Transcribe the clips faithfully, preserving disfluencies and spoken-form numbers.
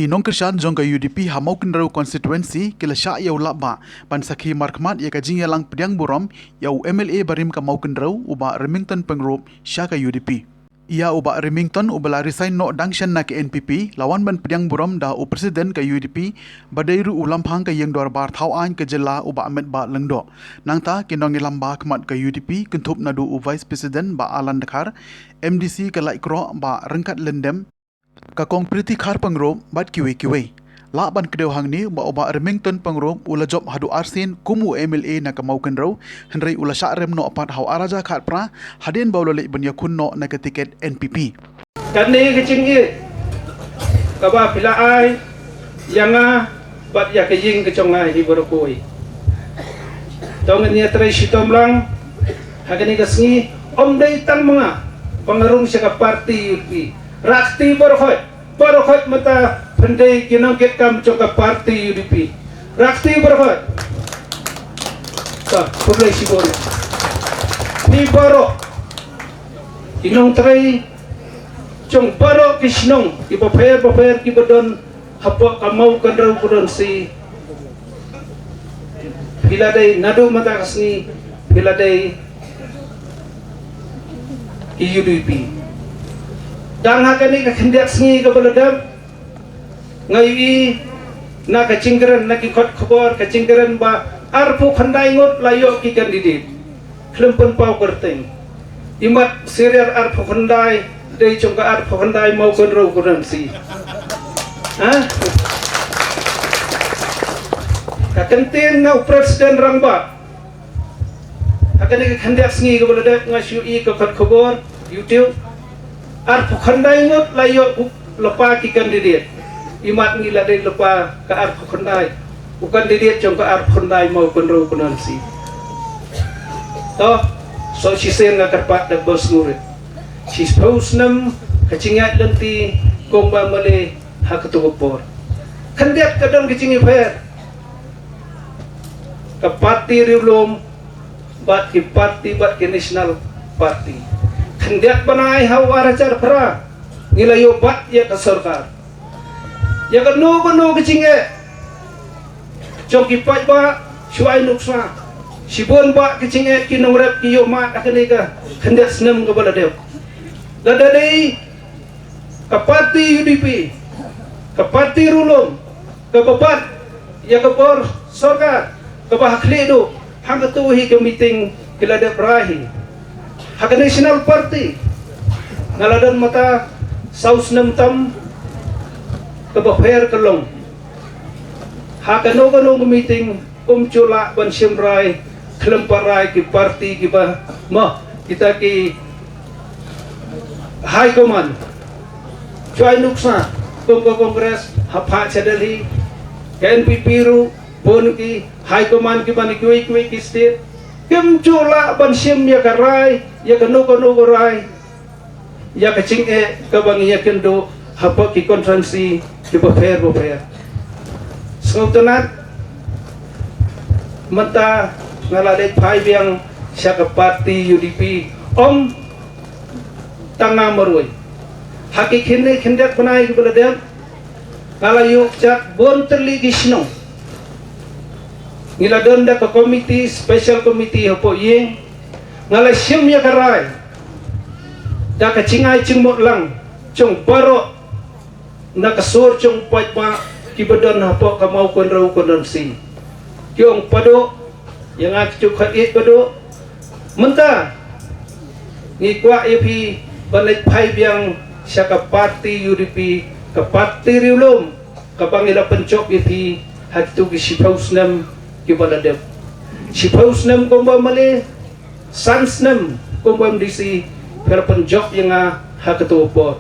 Ki nongkyrshan jong ka U D P ha Mawkynrew constituency ki la shah ïa u lap bah ban sakhi markhmat ïa ka jingïalang pdiang burom ïa u M L A barim ka Mawkynrew, u Bah Remington Pyngrope, sha ka U D P. Ïa u Bah Remington, uba la resign noh dang shen na ka N P P, la wan ban pdiang burom da u President ka U D P, ba dei ruh u Lamphang ka Ïing Dorbar Thawaiñ ka Jylla, u Bah Metbah Lyngdoh. Nangta ki nongïalam ba khmat ka U D P, kynthup naduh u Vice President Bah Alan Dkhar, M D C ka Laitkroh Bah Ryngkat Lyndem, ka Kong Priti Kharpang Rope bad kiwei kiwei. Lah ban kdew hangne ba u Bah Remington Pyngrope u la jop haduh arsien kum u M L A na ka Mawkynrew, hynrei u la shah rem noh pat ha u ar hajar khatphra, hadien ba u la leit ban ïakhun noh na ka tiket N P P. Kane ka jingïeit kaba phi la ai ïa nga bad ïa ka ïing ka jong nga hi baroh kawei. To ngin ïatrei shitom lang ha kane ka sngi, ym dei tang ma nga ba nga rung sha ka party U D P. Rakti baroh khoit, baroh khoit mynta phin dei ki nongkitkam jong ka party U D P. Rakti baroh khoit. Ka, khublei shibun. Phi baroh ki nongtrei jong baroh ki shnong kiba pher bapher kiba don hapoh ka Mawkynrew constituency. Phi la dei naduh mynta ka sngi, phi la dei ki U D P. Dang ha kane ka khyndiat sngi kaba la dep, nga ïohi na ka jingkren, na ki kot khubor ka jingkren ba arphew khyndai ngut la ïoh ki candidate. Khlem pynpaw kyrteng. Imat serial arphew khyndai, dei jong ka arphew khyndai Mawkynrew constituency. Ha? Ka kyntien na u President Rangbah. Ha kane ka khyndiat sngi kaba la dep nga shu ïohi ka kot khubor YouTube. Arphew khyndai ngut la ïoh u lypa ki candidate. Imat ngi la dei lypa ka arphew khyndai. U candidate jong ka arphew khyndai Mawkynrew constituency. To, so shisien nga kyrpad da bos ngurit. Shiphew snem ka jingïaid lynti kong ba male ha kato ka por. Khyndiat ka don ka jingïapher. Ka party riewlum bad ki party bad ki national party. Khyndiat bnai ha u ar hajar phra ngi la ïoh bat ïa ka sorkar. Ïa kano kano ka jingeh jong ki paidbah shu ai nuksa. Shibun bah ka jingeh ki nongrep ki ïoh mad ha kane ka khyndiat snem kaba la dep. Lada dei ka party U D P, ka party riewlum, kaba bat ïa ka bor sorkar kaba ha khlieh duh, hangta hi ka meeting ki la dep rai hi. Ha ka National Party nga la don mynta saw snem tam, kaba pher ka long. Ha kano kano ka meeting ym ju lah ban shim rai khlem pat rai ki party kiba, mo, kita ki high command. Ju ai nuksa kum ka Congress ha phah sha Delhi, ka N P P ruh bun ki high command kiba na kiwei kiwei ki state kim ju lah ban shim ïa ka rai, ïa kano kano ka rai, ïa ka jingeh kaba ngi ïakynduh hapoh ki constituency kiba pher bapher. Sngewtynnat mynta nga la leit phai biang sha ka party U D P, ym tang nga marwei. Ha ki khyndai khyndiat bnai kiba la dep nga la ïoh jat bun tylli ki shnong. Ngi la don da ka committee, special committee hapoh ïing. Nga la shim ïa ka rai da ka jingai jingmut lang jong baroh na ka sur jong paidbah kiba don hapoh ka Mawkynrew constituency. Ki ong paduh ïa nga, ki ju khot ïeit paduh. Mynta ngi kwah ïa phi ban leit phai biang sha ka party U D P, ka party riewlum kaba ngi la pynjop ïa phi ha kitu ki shiphew snem kiba la dep. Shiphew snem kumba M L A, san snem kumba M D C, phi la pynjop ïa nga ha katu ka por.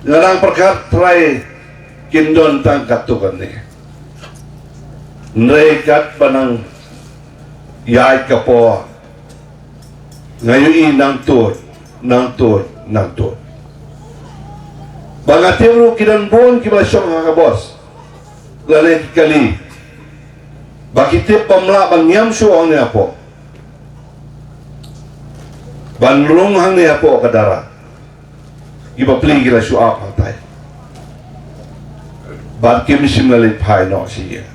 Nga dang pyrkhat trai kin don tang katu kane. Hynrei katba nang ïaid ka por nga ïohi nang tuid, nang tuid, nang tuid. Ba nga tip ruh ki don bun kiba shong ha ka bos lane ki kali ba ki tip bym lah ban ïam shuh hangne hapoh, ban rung hangne hapoh ka dara. Ki bapli ki la shu ap hangtai. Bad kim shym la leit phai noh sha ïing.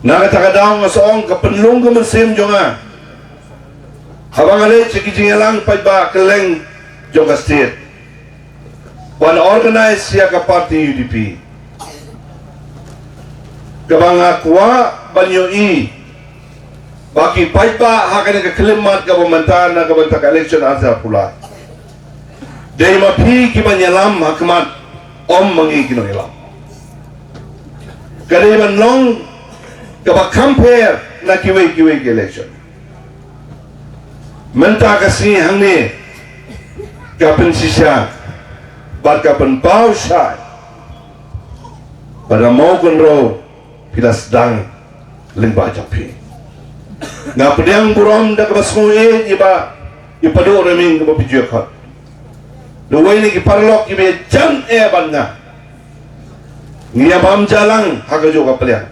Na kata ka daw nga sngew ka pynlong ka mynsiem jong nga haba nga leit sha ki jingïalang paidbah kylleng jong ka state ban organise ïa ka party U D P, kaba nga kwah ban ïohi ba ki paidbah ha kane ka khyllipmat kaba mynta na ka bynta ka election ar hajar arphew lai, dei ma phi ki ban ïalam ha khmat, ym ma ngi ki nongïalam. Ka dei ban long kaba compare na kiwei kiwei ki election. Mynta ka sngi hangne ka pynshisha bad ka pynpaw shai ba da Mawkynrew phi la sdang lyngba jong phi. Nga pdiang burom da kaba sngewsih ïa i Bah, i Bah Duh Rymmiang kaba phi ju khot. Da uwei na ki paralok kiba jan eh bad nga, ngi ïa bam jalang ha kajuh ka pliang.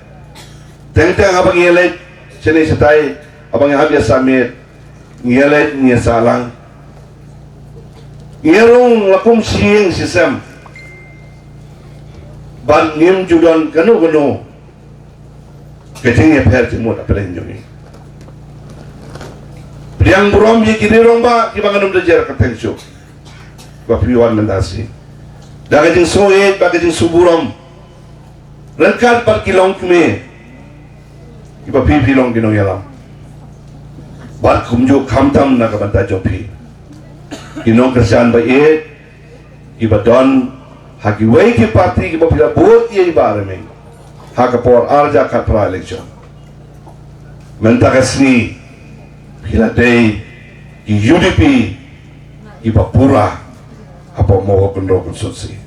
Teng teng haba ngi ïa leit shane shatai, haba ngi hap ïa submit, ngi ïa leit ngi ïa sah lang. Ngi ïa rung la kum shi ïing shi sem, bad ngim ju don kano kano ka jingïapher jingmut hapdeng jong ngi. Pdiang burom ïa ki rangbah kiba ngan ym da jer kyrteng shuh ba phi wan mynta shi, da ka jingsngewsih bad ka jingsngewburom, ryngkat bad ki longkmie kiba phi, phi long ki nongïalam. Bad kumjuh khamtam na ka bynta jong phi, ki nongkyrshan ba ïeit kiba don ha kiwei ki party kiba phi la bud ïa i Bah Rymmiang ha ka por ar hajar khatphra election. Mynta ka sngi phi la dei ki U D P kiba pura hapoh Mawkynrew constituency.